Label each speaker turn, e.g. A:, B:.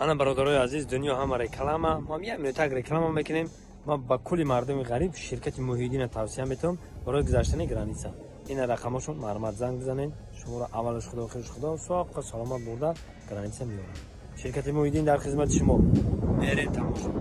A: Ана, бародарои азиз, дунё ҳама реклама. Мо як минутак реклама мекунем. Ман ба кулли мардуми ғариб ширкати Муҳиддина тавсия метавам барои гузаштани граница. Ина рақамошон, марҳамат, занг бизанед. Шуморо аввалаш Худо, охираш Худо, соққа саломат бурда граница меорад. Ширкати Муҳиддин дар хизмати шумо. Мерем, тамошо.